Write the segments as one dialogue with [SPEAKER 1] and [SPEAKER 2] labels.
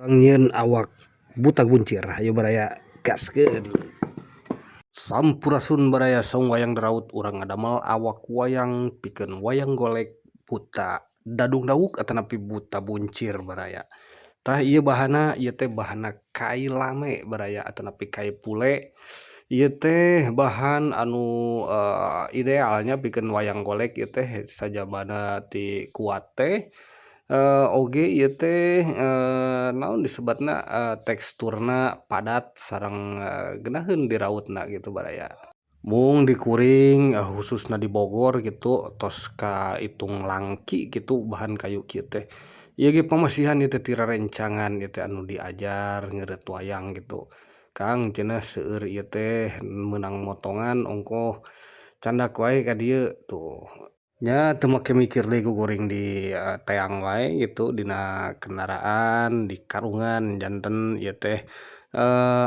[SPEAKER 1] Urang nyieun awak buta buncir, hayu baraya, gaskeun. Sampurasun baraya, saung wayang daraut. Urang ngadamel awak wayang pikeun wayang golek buta dadung dawuk atanapi buta buncir baraya. Tah, ieu bahanna, ieu teh bahanna kai lame baraya atanapi kai pule. Ieu teh bahan anu idealnya pikeun wayang golek. Ieu teh sajabana ti kuat teh oge ieu teh naon disebatna, teksturna padat sareng geunaheun dirautna gitu baraya. Mung di kuring, khususna di Bogor gitu, tos kaitung langki gitu bahan kayu kieu teh. Ieu ge pamasihan ieu teh ti rerencangan ieu teh anu diajar ngeureut wayang gitu. "Kang," cenah, "seueur ieu teh meunang motongan, ongkoh candak wae ka dieu." Tuh nya, teu make mikir deui, ku kuring di teang wae gitu dina kendaraan, di karungan. Janten ieu teh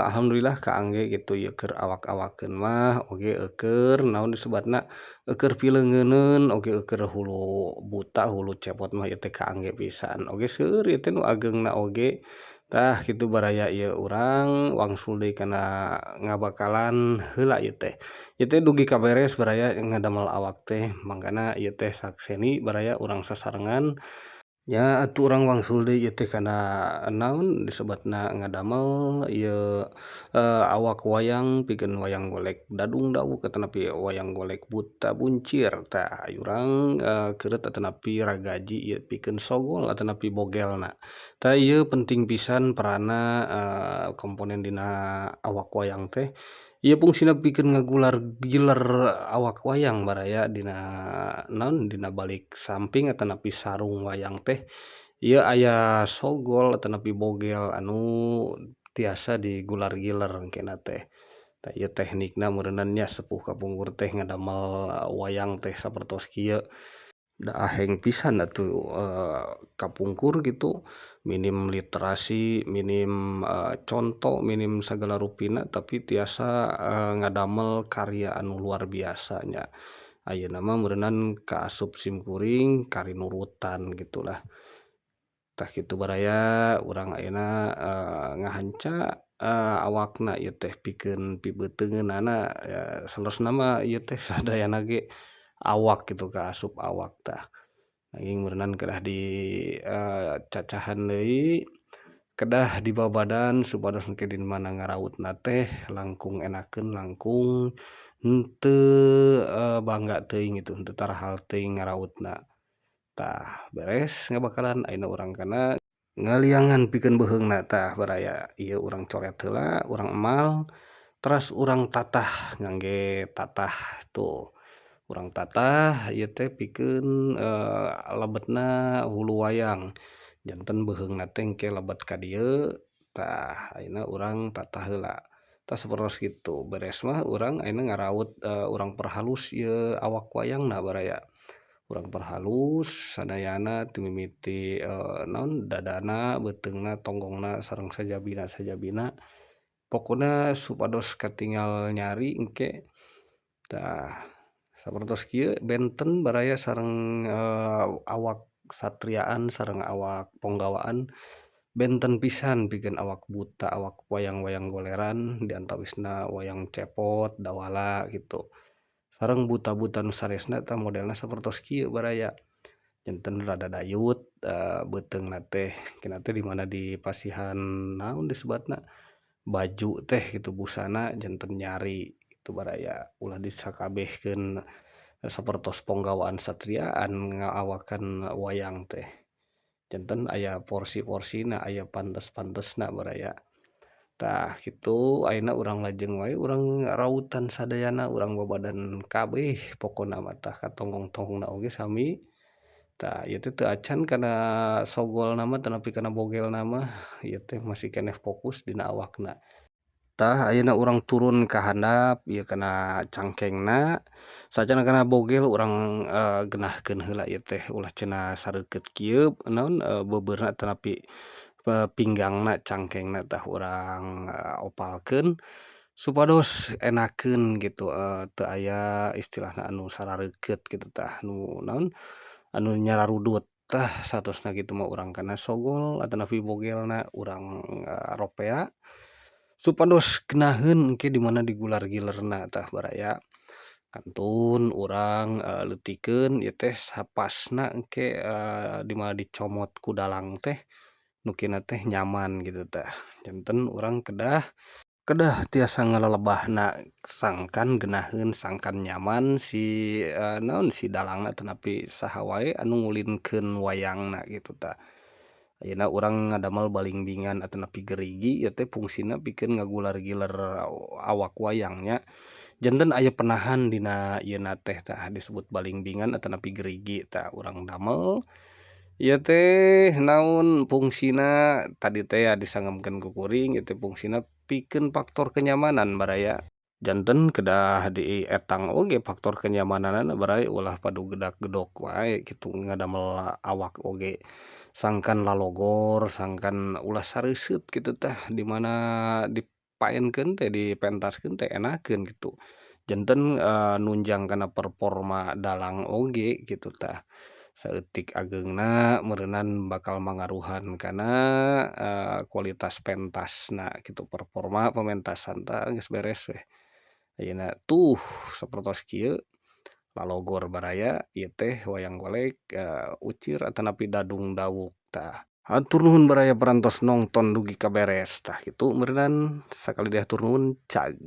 [SPEAKER 1] alhamdulillah kaangge gitu. Ieu keur awak-awakeun mah oge eueuh naon disebatna, keur pileungeun oge, keur hulu buta, hulu cepot mah ieu teh kaangge pisan. Oge seueur ieu teh nu ageungna oge. Tah kitu baraya. Ieu urang wangsul deui kana ngabakalan heula. Ieu teh dugi ka beres baraya ngadamel awak teh, mangkana ieu teh sakseni baraya urang sasarengan nya. Atuh urang wangsul deui ieu teh kana naon disebatna, ngadamel ieu awak wayang pikeun wayang golek dadung dawuk atanapi wayang golek buta buncir. Tah, urang keureut atanapi ragaji ieu pikeun sogol atanapi bogelna. Tah, ieu penting pisan peranna komponen dina awak wayang teh. Ieu fungsina pikeun ngagular giler awak wayang baraya. Dina naon, dina balik samping atanapi sarung wayang teh ieu aya sogol atanapi bogel anu tiasa digular giler engkena teh. Tah, ieu teknikna meureunan nya, sepuh kapungkur teh ngadamel wayang teh sapertos kieu. Da aheng pisan atuh kapungkur gitu, minim literasi, minim conto, minim sagala rupina, tapi tiasa ngadamel karya anu luar biasa nya. Ayeuna mah meureunan kaasup simkuring kari nurutan gitulah. Tah kitu baraya. Urang ayeuna ngahanca awakna ieu teh pikeun pibeuteungeunana. Saleresna mah ieu teh sadayana ge awak gitu, kaasup awak. Tah, nanging meureunan kedah di cacahan deui, kedah dibabadan supados engke di mana ngarautna teh langkung enakeun, langkung henteu bangga teuing gitu, henteu tarahal teuing ngarautna. Tah, beres ngabakalan, ayeuna urang kana ngaliangan pikeun beuheungna. Tah baraya, ieu urang coret heula, urang emal, teras urang tatah ngangge tatah. Tuh, urang tatah ieu teh pikeun lebetna hulu wayang, janten beuheungna teh engke lebet ka dieu. Tah, ayeuna urang tatah heula. Tah, sapertos kitu beres mah urang ayeuna ngaraut, urang perhalus ieu awak wayangna baraya. Urang perhalus sadayana ti mimiti naon, dadana, beuteungna, tonggongna, sareng sajabina sajabina, pokona supados katingal nyari engke. Tah, sapertos kieu benten baraya sareng awak satriaan sareng awak ponggawaan. Benten pisan pikeun awak buta, awak wayang-wayang goleran, di antawisna wayang cepot, dawala gitu sareng buta-buta nu sanesna. Tah, modelna sapertos kieu baraya, janten rada dayut beuteungna teh kena teh di mana dipasihan naon disebatna, baju teh gitu, busana, janten nyari itu baraya. Ulah disakabehkeun sapertos ponggawaan satriaan ngaawakan wayang teh. Janten aya porsi-porsina, aya pantes-pantesna baraya. Tah kitu. Ayeuna urang lajeng wae, urang rautan sadayana, urang babadan kabeh pokona mah. Tah, ka tonggong-tonggongna oge sami. Tah, ieu teh teu acan kana sogolna mah atanapi kana bogelna mah. Ieu teh masih keneh fokus dina awakna. Tah, ayeuna urang turun ka handap ieu kana cangkengna. Saacan kana bogel, urang genahkeun heula ieu teh, ulah cenah sareukeut kieu naon, beubeurna atanapi pinggangna, cangkengna. Tah, urang opalkeun supados enakeun gitu, teu aya istilahna anu sarareukeut kitu. Tah, nu naon anu nyararudut. Tah satosna kitu mah urang kana sogol atanapi bogelna urang ropea supados geunaheun engke di mana digular-gilerna tah baraya. Kantun urang leutikeun ieu teh sapasna engke di mana dicomot ku dalang teh nukina teh nyaman kitu tah. Janten urang kedah kedah tiasa ngalelebahna sangkan geunaheun sangkan nyaman si naon si dalangna atanapi saha wae anu ngulinkeun wayangna kitu tah. Ayeuna urang ngadamel balingbingan atanapi gerigi ieu teh fungsina pikeun ngagular-giler awak wayang nya janten aya penahan dina ieuna teh tah disebut balingbingan atanapi gerigi tah urang damel ieu teh naon fungsina tadi teh disangemkeun ku kuring ieu teh fungsina pikeun faktor kenyamanan baraya. Janten kedah dietang oge faktor kenyamananana baraya ulah padu gedak gedok wae kitu ngadamel awak oge sangkan lalogor sangkan ulah sareuseut kitu tah di mana dipaenkeun teh dipentaskeun teh enakeun kitu. Janten nunjang kana performa dalang oge kitu tah. Saeutik ageungna meureunan bakal mangaruhan kana kualitas pentasna kitu performa pementasan tah geus beres weh. Ayeuna tuh sapertos kieu lalogor baraya ieu teh wayang golek ucir atanapi dadung dawuk tah. Hatur nuhun baraya parantos nongton dugi ka beres tah kitu meureunan sakali deui hatur nuhun cag.